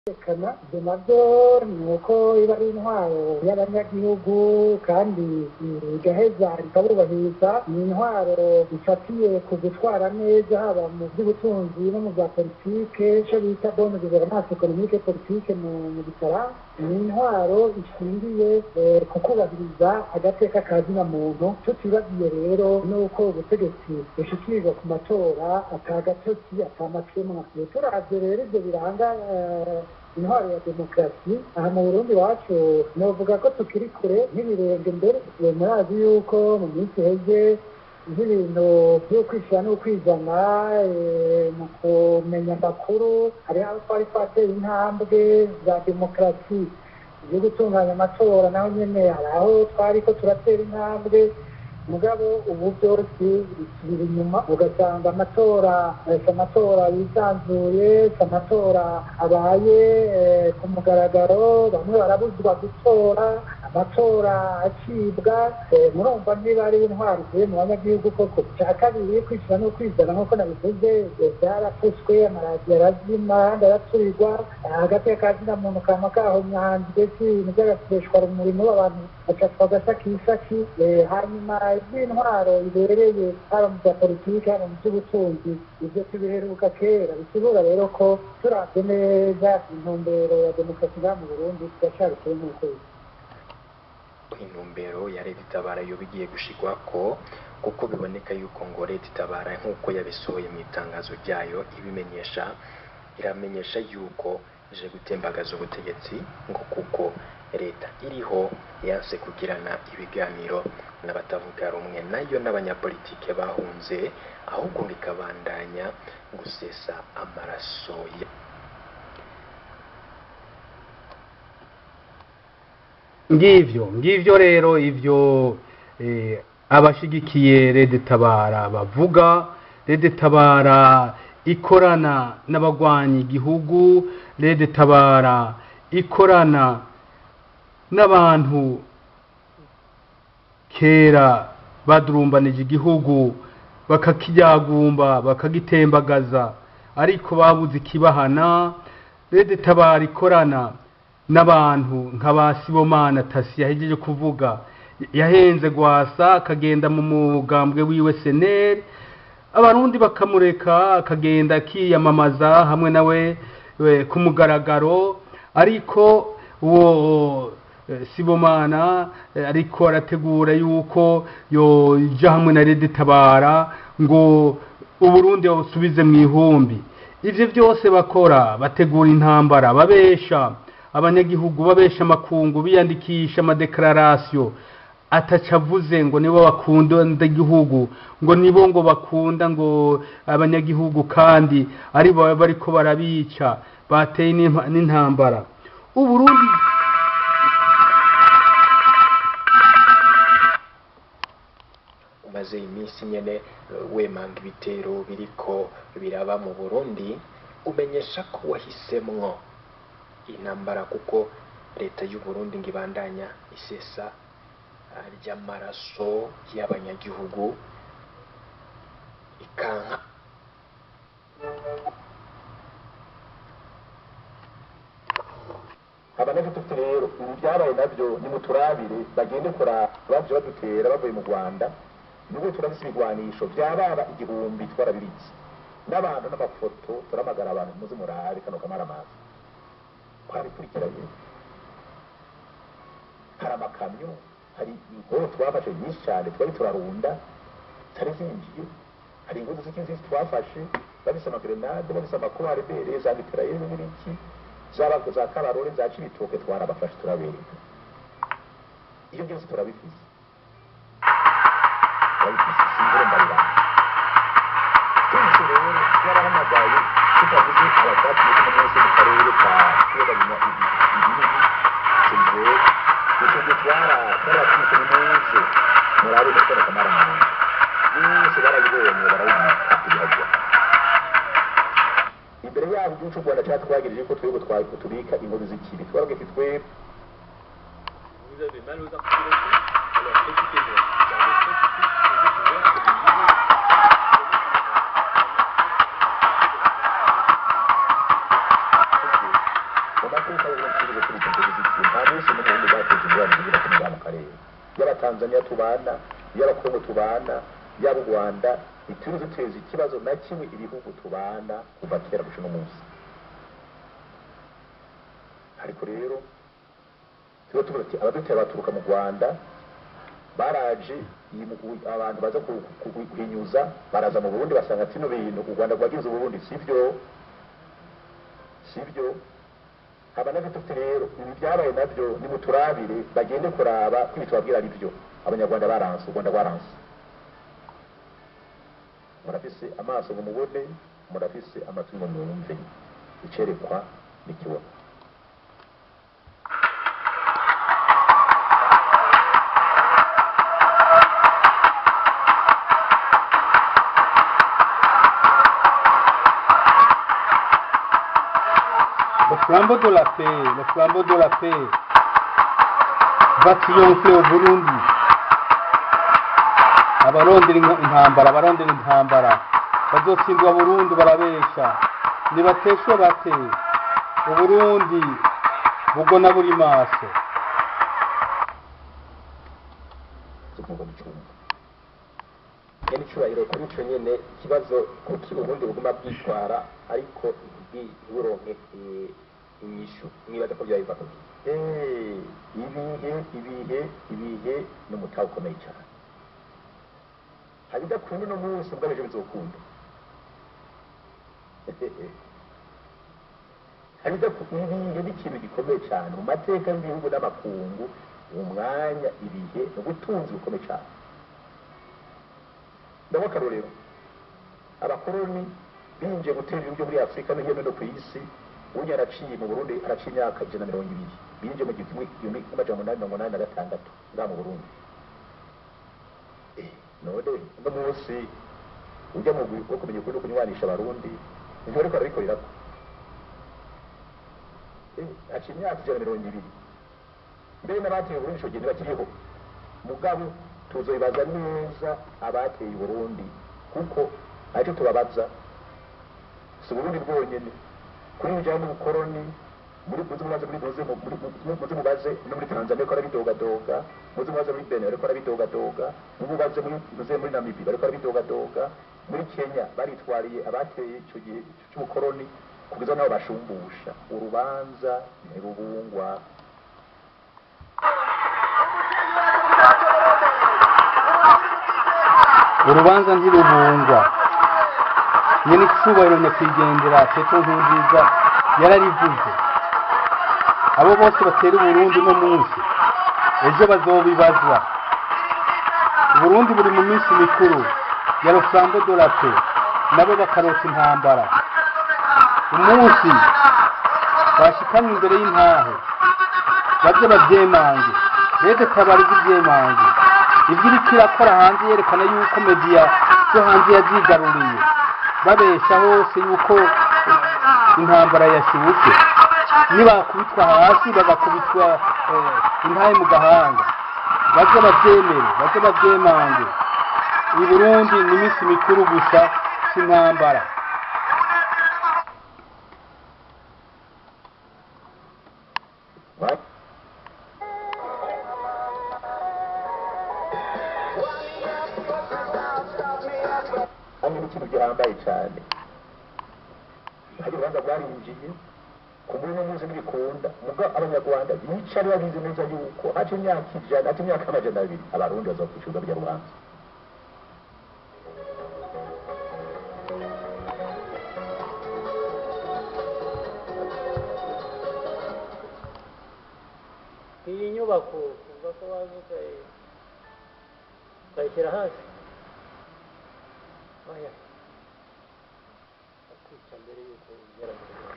Kana ibyo nabyo ni uko iba ari intwaro y'abanyagihugu kandi igaheza ikabubahiriza. Ni intwaro ifatiye ku gutwara neza, haba mu by'ubutunzi no mu bya politike, icyo bita bonne gouvernance économique, politique mu gifaransa. Ni intwaro ishingiye ku kubahiriza agateka ka zina muntu, tutibagiye rero n'uko ubutegetsi bushikirirwa ku matora atagatotsi, atamakemwa. Turavye rero ibyo biranga intwaro ya demokarasi aha mu Burundi wacu, novuga ko tukiri kure nk'ibirenge. Mbere murazi yuko mu minsi iheze nk'ibintu byo kwishyira no kwizana mu kumenya amakuru, hariho aho twari twateye intambwe za demokarasi yo gutunganya amatora, naho nyene hari aho twari ko turatera intambwe. Mugabo ubu byose bisubira inyuma, ugasanga amatora si amatora yisanzuye, si amatora abaye ku mugaragaro, bamwe barabuzwa gutora, amatora acibwa. Murumva niba ari intwaro ivuye mu banyagihugu koko? Cya kabiri, kwishyira no kwizana, nk'uko nabivuze, byarafuswe, amaradiyo arazima, ayandi araturirwa, agateka ka zina muntu kama kahonyanzwe, ndetse ibintu by'agaseseshwa rumuri abantu bacapfa agasakisaki. Hanyuma iby'intwaro ibereye, haba mu bya politiki, haba mu by'ubutunzi, ibyo tubiheruka kera. Bisigura rero ko turavye neza intumbero ya demokarasi ngaha mu Burundi turacyari kure nk'ukwezi. Intumbero ya Leta Itabara yo bigiye gushigwako, kuko biboneka yuko ngo Leta Itabara, nk'uko yabisohoye mu itangazo ryayo ibimenyesha, iramenyesha yuko ije gutembagaza ubutegetsi, ngo kuko leta iriho yanse kugirana ibiganiro n'abatavuga rumwe nayo n'abanyapolitike bahunze, ahubwo ngo ikabandanya gusesa amaraso ya Ngivyo rero ivyo abashigikiye Red Tabara bavuga. Red Tabara ikorana n'abagwanyi igihugu, Red Tabara ikorana n'abantu kera badurumbanije igihugu, bakakijyagumba, bakagitembagaza, ariko babuze ikibahana. Red Tabara ikorana n'abantu nka ba Sibomana Tasi yahejeje kuvuga, yahenze Gwasa akagenda mu mugambwe wiwe CNL, Abarundi bakamureka akagenda akiyamamaza hamwe nawe ku mugaragaro. Ariko uwo Sibomana ariko arategura yuko yoja hamwe na Red Tabara ngo Uburundi babusubize mu ihumbi. Ivyo byose bakora bategura intambara, babesha abanyagihugu, babesha amakungu, biyandikisha amadéclarations atacavuze ngo nibo bakunda igihugu, ngo nibo ngo bakunda ngo abanyagihugu, kandi ari bo bariko barabica, bateye n'intambara Uburundi. Umaze iminsi nyene wemanga ibitero biriko biraba mu Burundi, umenyesha ko wahisemwo intambara kuko leta y'u Burundi ngo ibandanya isesa ry'amaraso y'abanyagihugu ikanka Abanyagihugu rero, ibi byabaye nabyo nimuturabire, bagende kuraba baje badutera bavuye mu Rwanda. Nubwo turafise ibigwanisho byababa 1000, twarabibitse n'abantu n'amafoto, turamagara abantu, muze murabe kano kamaramaza twarabikurikiranye. Hari amakamyo, hari inkuru twafashe nyinshi cyane, twari turarunda zari zinjiye, hari inguzu z'inzizi twafashe bafise amagrenade, bafise amakohari bere za mitrailleuses n'ibiki, zaba za Kabarore, za Cibitoke, twarabafashe turabereka. Iyo byose turabifise, turabifise, sinzure mbarira. Twese rero twarahamagaye, tutavuze abatatu kumwe mwese mu karere ka kiyaga ibinini severe. Icyo gihe twarabatwise, nimuze murabe mukora kamaramaza, bose barabibonye, barabibika tubihajya imbere yabo. Igihugu cy'u Rwanda cyatwagirije ko twebwe tubika inkozi z'ikibi, twarabwiye ati twebwe Vous avez mal aux articulations? Alors écoutez-moi, car les scientifiques ont découvert que de nouveaux Mateka y'ubucuruzi kuri icyo gihe, nta munsi n'umwe wundi bateje ingorane zigera ku mugabane mu karere, yaba Tanzania tubana, yaba Kongo tubana, yaba u Rwanda. Ntituri duteza ikibazo na kimwe ibihugu tubana kuva kera guca uno munsi. Ariko rero tuba tuvuga ati abadutera baturuka mu Rwanda, baraje iyi abantu baza guhinyuza, baraza mu Burundi basanga ati ino bintu u Rwanda rwagize Uburundi sivyo, sivyo. Haba navyo dufite rero ibi byabaye navyo, nimuturabire bagende kuraba ko ibi tubabwira ari byo. Abanyarwanda baranse, u Rwanda rwaranse. Murafise amaso ngo mubone, murafise amatwi ngo mwumve, icerekwa nikibona. Le flambeau de la paix, le flambeau de la paix va triompher au Burundi. Abarondera intambara, abarondera intambara bazotsindwa burundu, barabesha. Nibateshwe bate, Uburundi bugona buri maso. Z'umwuga w'icumba. Nyene icubahiro, kuri ico nyene ikibazo, kuki Uburundi buguma bwitwara ariko ntiburonke inyishu? Mwibaza ko vyoba biva kuki? Ibihe, ibihe, ibihe ni umutahe ukomeye cyane. Hari idakunda uno munsi, ubwo ejo bizokunda. Hari ibihe ni ikintu gikomeye cyane mu mateka y'ibihugu n'amakungu. Umwanya, ibihe ni ubutunzi bukomeye cyane. Ndaho akarorero, abakoroni binjiye gutera ibihugu byo muri Afurika no hirya no hino ku isi. Unya araciye mu Burundi, araciye imyaka 120. Binjiye mu 1886 ngaha mu Burundi. None uno munsi ujya mu wo kumenya ukuri no kunywanisha Abarundi nivyo bariko barabikorerako. Haciye imyaka 120. Mbere n'abateye Uburundi ico gihe ntibakiriho, mugabo tuzobibaza neza abateye Uburundi, kuko aricyo tubabaza. Si Uburundi bwonyene kuri bijyanye n'ubukoroni, muri muze mubaze muri muze muze mubaze no muri Tanzania bariko barabidogadoga, muze mubaze muri Benin bariko barabidogadoga, mubaze muri muze muri Namibia bariko barabidogadoga, muri Kenya baritwariye abateye ico gihe c'ubukoroni kugeza n'aho bashumbusha. Urubanza ntirubungwa. Urubanza ntirubungwa. Nyene icubahiro nyakwigendera Petero Nkurunziza yararivuze: abo bose batera Uburundi uno munsi, ejo bazobibazwa. Uburundi buri mu minsi mikuru ya le flambeau de la paix, nabo bakarota intambara. Umunsi bashikamwe imbere y'intahe, baze babyemange, RED Tabara ivyemange ivyo iriko irakora hanze, yerekana yuko médias zo hanze yazigaruriye, babesha hose yuko intambara yashushe. Nibakubitwa hasi, bagakubitwa intahe mu gahanga, baze bavyemere, baze babyemange. I Burundi ni iminsi mikuru gusa, si intambara. Right? Hamwe n'ikintu gihambaye cyane, hari urubanza rwarinjiye ku muri uno munsi ntibikunda, muga Abanyarwanda bicare babizi neza yuko haca imyaka 100, haca imyaka 200, Abarundi bazokwicuza rya rubanza. Iyi nyubako kuva ko waza ukayishyira hasi, oya, bakwica mbere y'uko ugera mu rugo.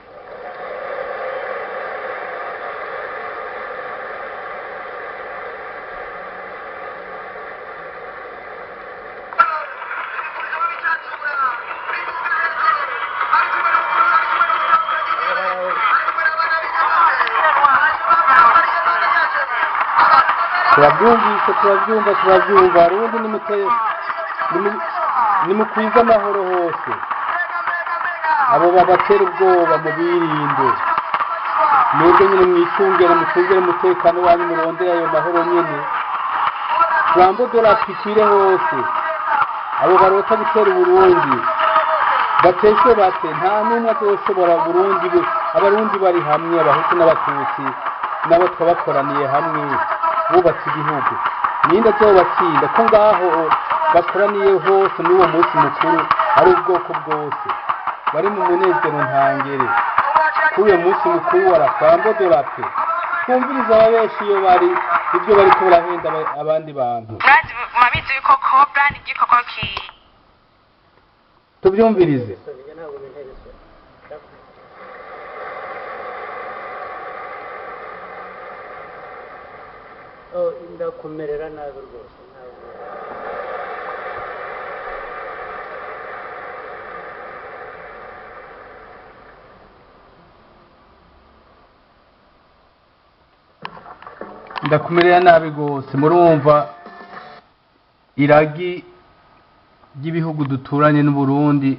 Turabyumvise, turabyumva, turabyumva. Abarundi nimukwize amahoro hose. Abo babatera ubwoba mubirinde. Mwebwe nyine mwicungere, mucungere umutekano wanyu, murondere ayo mahoro nyine. Flambeau de la paix ikwire hose. Abo barota gutera Uburundi bateshe bate, nta n'umwe azoshobora. Burundi Abarundi bari hamwe, Abahutu n'Abatutsi n'Abatwa bakoraniye hamwe bubatse igihugu, ninde azobatsinda? Ko ngaho bakoraniye hose muri uwo munsi mukuru, ari ubwoko bwose bari mu munezero ntangere kuri uyo munsi mukuru wa la flambeau de la paix. Twumviriza ababeshi iyo bari, ibyo bariko barahenda abandi bantu. Murabizi yuko cobra ni igikoko ki Tubyumvirize. Isoni, njye ntabwo bintera isoni. Oh, ndakumerera nabi rwose, ntabwo. Ndakumerera nabi rwose. Murumva iragi ry'ibihugu duturanye n'Uburundi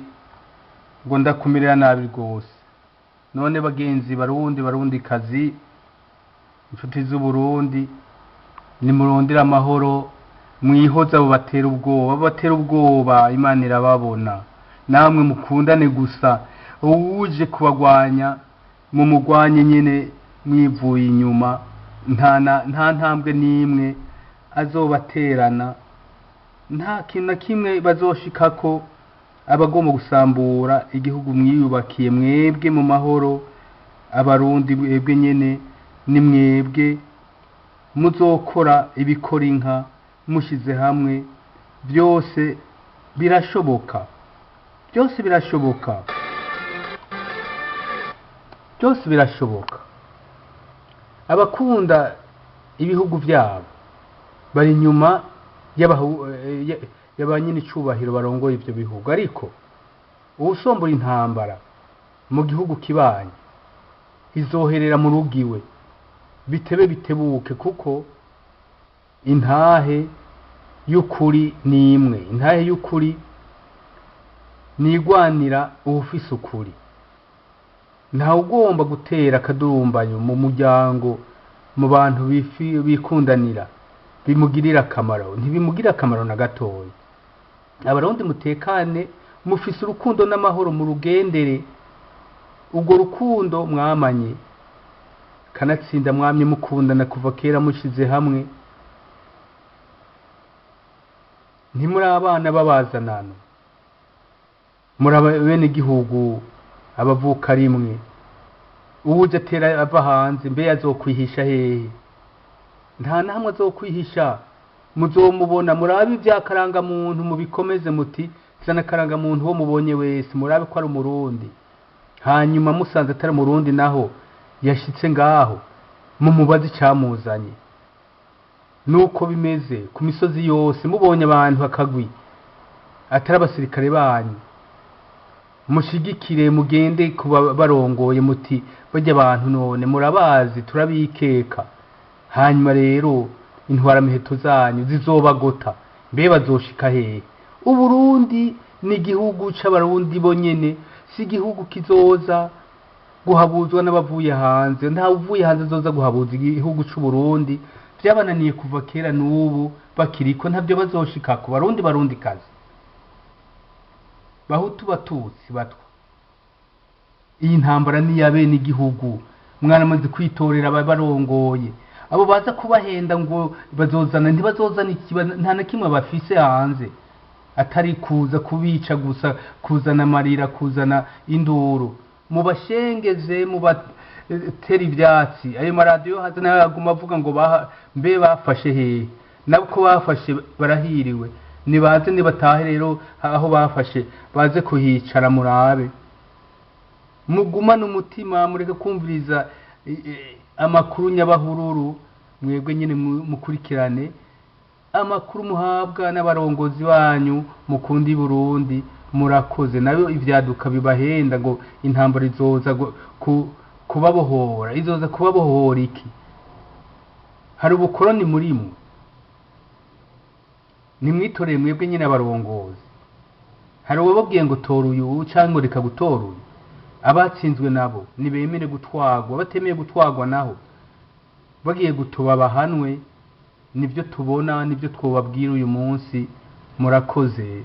ngo ndakumerera nabi rwose. None bagenzi Barundi, Barundi kazi, inshuti z'Uburundi, nimurondere amahoro, mwihoze abo batera ubwoba. Abo batera ubwoba Imana irababona. Namwe mukundane gusa, uwuje kubagwanya mumugwanye nyine mwivuye inyuma. Nta ntambwe n'imwe azobaterana, nta kintu na kimwe bazoshikako. Abagomba gusambura igihugu mwiyubakiye mwebwe mu mahoro, Abarundi, mwebwe nyene ni mwebwe muzokora ibikora inka mushize hamwe. Byose birashoboka, byose birashoboka, byose birashoboka. Abakunda ibihugu byabo bari inyuma y'abanyenicubahiro barongoye ivyo bihugu, ariko uwusombora intambara mu gihugu kibanyi izoherera mu rugo iwe, bitebe bitebuke, kuko intahe y'ukuri ni imwe. Intahe y'ukuri nigwanira uwufise ukuri. Ntawe ugomba gutera akadurumbanyo mu muryango, mu bantu bikundanira. Bimugirira akamaro? Ntibimugirira akamaro na gatoya. Abarundi mutekane, mufise urukundo n'amahoro, mu rugendere urwo rukundo mwamanye, kanatsinda mwamye mukundana kuva kera, mushize hamwe. Ntimuri abana b'abazanano, muri bene gihugu, abavuka rimwe. Uwuje atera ava hanze, mbe azokwihisha hehe? Nta na hamwe azokwihisha, muzomubona. Murabe ibya karangamuntu, mubikomeze, muti zana karangamuntu uwo mubonye wese, murabe ko ari Umurundi. Hanyuma musanze atari Umurundi, naho yashitse ngaho, mumubaze icyamuzanye. Nuko bimeze ku misozi yose. Mubonye abantu akagwi atari abasirikare banyu, mushigikire, mugende kuba barongoye, muti bajya abantu none murabazi, turabikeka. Hanyuma rero intwaramiheto zanyu zizobagota. Mbe bazoshika hehe? Uburundi ni igihugu c'Abarundi bonyene, si igihugu kizoza guhabuzwa n'abavuye hanze. Nta uvuye hanze azoza guhabuza igihugu c'Uburundi. Vyabananiye kuva kera, n'ubu bakiriko ntabyo bazoshika ku Barundi, Barundi kazi, Bahutu, Batutsi, Batwa. Iyi ntambara ni iya bene igihugu. Mwaramaze kwitorera ababarongoye. Abo baza kubahenda ngo bazozana, ntibazozana nta na kimwe bafise hanze atari kuza kubica gusa, kuzana amarira, kuzana induru. Mubashengeze, mubatera ivyatsi. Ayo maradiyo haza nayo aguma avuga ngo mbe bafashe hehe? Nabo bafashe barahiriwe, nibaze nibatahe rero aho bafashe, baze kuhicara murabe. Mugumane umutima, mureke kumviriza amakuru nyabahururu. Mwebwe nyine mukurikirane amakuru muhabwa n'abarongozi banyu mukunda i Burundi. Murakoze. Nayo ivyaduka bibahenda ngo intambara izoza kubabohora, izoza kubabohora iki? Hari ubukoroni muri mwe. Nimwitoreye mwebwe nyine abarongozi. Hari uwababwiye ngo tora uyu cyangwa ngo reka gutora uyu? Abatsinzwe nabo nibemere gutwagwa, batemeye gutwagwa naho bagiye gutoba bahanwe. Nibyo tubona, nibyo twobabwira uyu munsi. Murakoze.